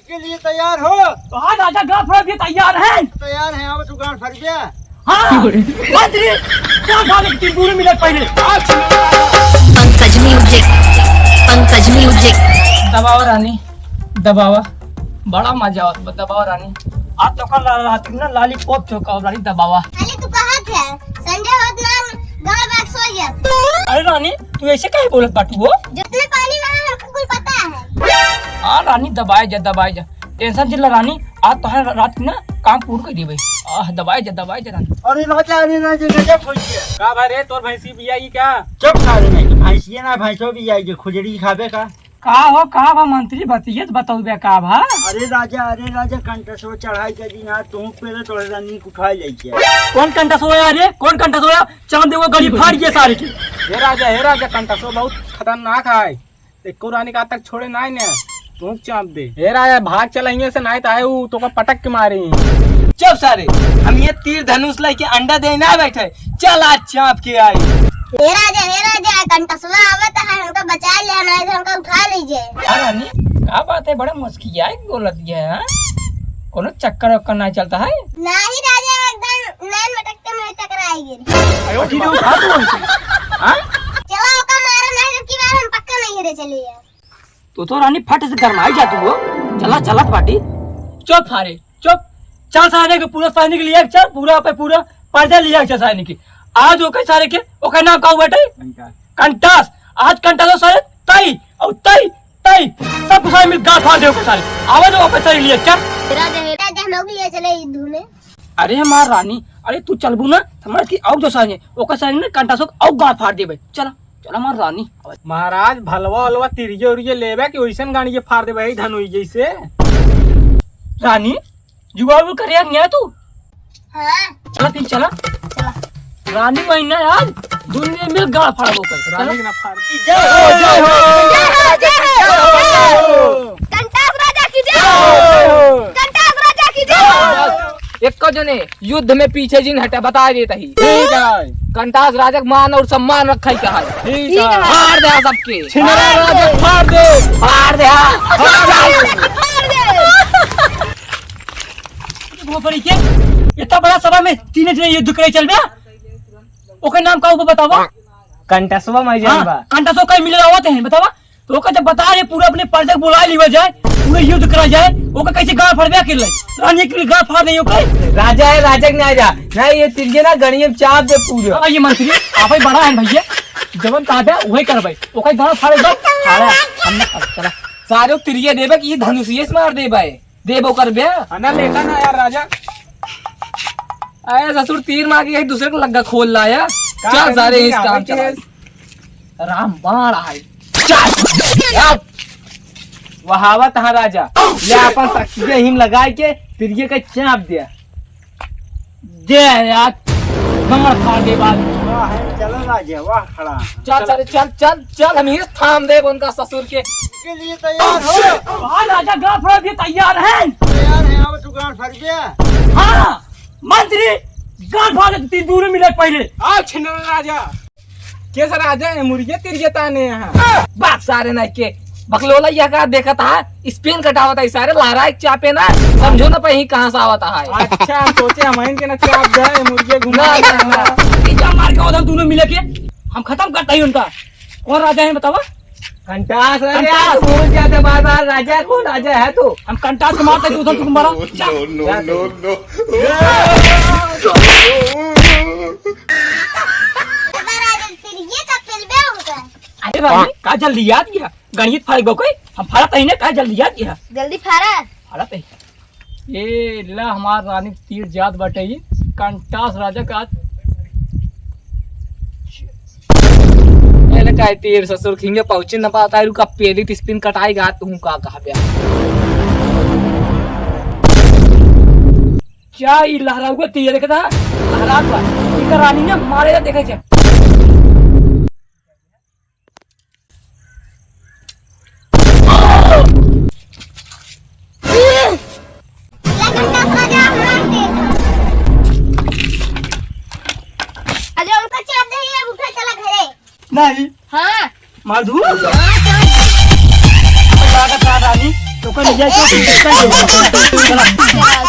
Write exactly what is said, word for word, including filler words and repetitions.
के लिए तैयार हो? तो हाँ राजा, गांठ फाड़े के लिए तैयार हैं। तैयार हैं, आओ तू गांठ फाड़ गया। हाँ, मंत्री, गांठ फाड़े के तीन पूरे मिनट पहले। पंकज म्यूजिक, पंकज म्यूजिक। दबावा रानी, दबावा, बड़ा मजा आवत बा, दबावा रानी। आज तो कल रा-, रात ना लॉलीपॉप चौका रानी, दबावा। खाली तू कहत है, संडे होत ना, गाँव बाग सो जात। अरे रानी, तू ऐसे काहे बोलत बाटू हो? जितने पानी में है, हमको कुल पता है। हाँ रानी, दबाए जा, दबाए जा, टेंशन जिन ला रानी, आज तो है रात ना काम पूर्ण कर देबे। आह, दबाए जा, दबाए जा रानी। अरे राजा, अरे राजा, गजब हो गया। का भाई रे, तोर भैंसी बिया ई का? चुप सारे नहीं, भैंसिया ना, भैंसो बिया, ये खुजड़ी खाबे का? का हो, का बा मंत्री, बतियत बतौबे का भा? अरे राजा, अरे राजा, कंटसो चढ़ाई के दिन आज तू पहले तोड़े रानी उठा ले के। कौन कंटसो है रे? कौन कंटसो है? चांद देखो गली फाड़ ये सारे की। हे राजा, हे राजा, कंटसो बहुत खतरनाक है। एको रानी का आज तक छोड़े नाई ने। तू चांद दे। हे राजा, भाग चल हियां से, नाई तो आए ऊ तोका पटक के मारे। चुप सारे, हम ये तीर धनुष लेके अंडा दे ना बैठे। चल आज चांप के आई। हे राजा, हे राजा, कंटसवा आवत है, हमका बचा ले, नहीं तो हमका उठा लीजिए। हाँ रानी, का बात है, बड़ा मुस्किया के बोलत है, हाँ? कोनो चक्कर वक्कर ना चलता है? नहीं राजा, एकदम नैन मटक के मैं टकराई गिरी। अरे, उठी ना, उठा तू हमसे। हाँ? चला ओका मारा, नहीं तो की बार हम पक्का नहीं रे चले यार। तू तो रानी फट से गरमाई जातू हो। चला, चलत बाटी। चुप सारे, चुप। चल सारे के पूरा सैनिक लिया, चल पूरा पे पूरा पर्दा लिया, चल सारे के। आज ओके सारे के, ओके नाम का बाटे? कंटास। कंटास। आज कंटास सारे तई, और तई, तई। सब कुछ मिल गांठ फाड़ दे ओके सारे। आवे तो वापस सारे लिया, चल। राजा, राजा, हम लोग लिए चले ईद में। अरे हमार रानी, अरे तू चलबू ना, हमारे की और जो सारे, ओके सारे ने कंटास को और गांठ फाड़ देबे। चला। चल हमार रानी। महाराज, भलवा ओलवा तिरिये उरिये लेबे कि ओइसन गाड़िये फाड़ देबे, ई धनुई जैसे। रानी, जुगाड़ उड़ करे यार, नहीं आया तू? हाँ। चला फिर, चला। चला। रानी महीना आज दुनिया में गाड़ फाड़ दो कर। रानी के ना फाड़ दी। जय हो, जय हो। जय हो, जय हो। कंटास राजा की जय। जय हो। कंटास राजा की जय। एको जने युद्ध में पीछे जिन हटा, बता देता ही। ठीक है। कंटास राजक मान और सम्मान रखा ही कहा है। ठीक है। फाड़ दे सबके। छिनरा राजक फाड़ दे। फाड़ दे। फाड़ दे। घोपड़ी के इतना बड़ा सभा में तीन जने युद्ध करे चल बे। ओकर नाम का ऊपर बतावा? कंटसवा में हाँ, बा। कंटसवा कहीं मिले आवत हैं, बतावा? तो ओकर जब बता रहे, पूरा अपने प्रजा के बुला लिया जाए, पूरा युद्ध करा जाए, ओकर कैसे गांड फाड़बे अकेले? रानी के गांड फाड़ नहीं ओकर? राजा है, राजा के नहीं जा। नहीं, ये तिरिये ना गणिये में चाप दे पूरा। हाँ, ये मंत्री, आप ही बड़ा है भैया, जवन कहा दे, वही करबे। ओकर गांड फाड़ दो, फाड़ा, हम ना फाड़, चला। सारे तिरिये देबे कि ये धनुषिये से मार देबे। देबो करबे। हाँ ना, लेता ना यार राजा। अरे ससुर, तीर मार के यही दूसरे को लग्गा खोल लाया। का चल सारे, इस काम चला। राम बाण आए। चल। अब वहावत हाँ राजा, ले अपन शक्ति के हिम लगाए के तिरिये के चाप दिया। दे यार, कमर फाड़ दे बात। वाह है, चलो राजा, वाह खड़ा। चल, चल, चल, चल, चल, हम ही थाम देब उनका ससुर के। के लिए तैयार हो? हाँ राजा, गांड फाड़े के तैयार हैं। तैयार हैं, अब तू गांड फाड़ गया। हाँ, मंत्री, गांड फाड़ दे, तीन दूर मिले पहले। आओ छिनरा राजा। के सर आ जाए, मुर्गे तिरिये ताने यहाँ। बात सारे ना के, बकलोला यह का देखत हा, स्पिन कटावत है सारे, लहराए के चापे ना, समझो ना पही कहाँ से आवत है। अच्छा, हम सोचे हम इनके ना चाप जाए, मुर्गे घुमा ना, ना, ना। तीजा मार के उधर दोनों मिले के, हम खत्म करता ही उनका। कौन राजा है बतावा? कंटास राजा, कंटास। तू भूल जाते बार बार, राजा कौन राजा है तू? हम कंटास के मारते तू उधर तुम मारा। जा। No, no, no, no। अरे रानी, का जल्दी याद गया? गणित फाड़ गो कोई? हम फाड़ा तही ने, का जल्दी याद गया? जल्दी फाड़ा। फाड़ा तही। ए ला हमार रानी तीर जात बाटे ई, कंटास राजा का। ए ले का तीर ससुर खिंगे पहुंचे न पाता है, रुका पेली त स्पिन कटाई गा तू का कहा बे। क्या ई लहराऊ का तीर देखता? लहरात बा। इनका रानी ने मारे जा देखे छे। अरे उनका चाप दे, ये उठा चला घरे। नहीं। हाँ। मार दूँ? हाँ, चल। लागत ना रानी। ओकर ले जाए, चल, चल, चल, चल। चला।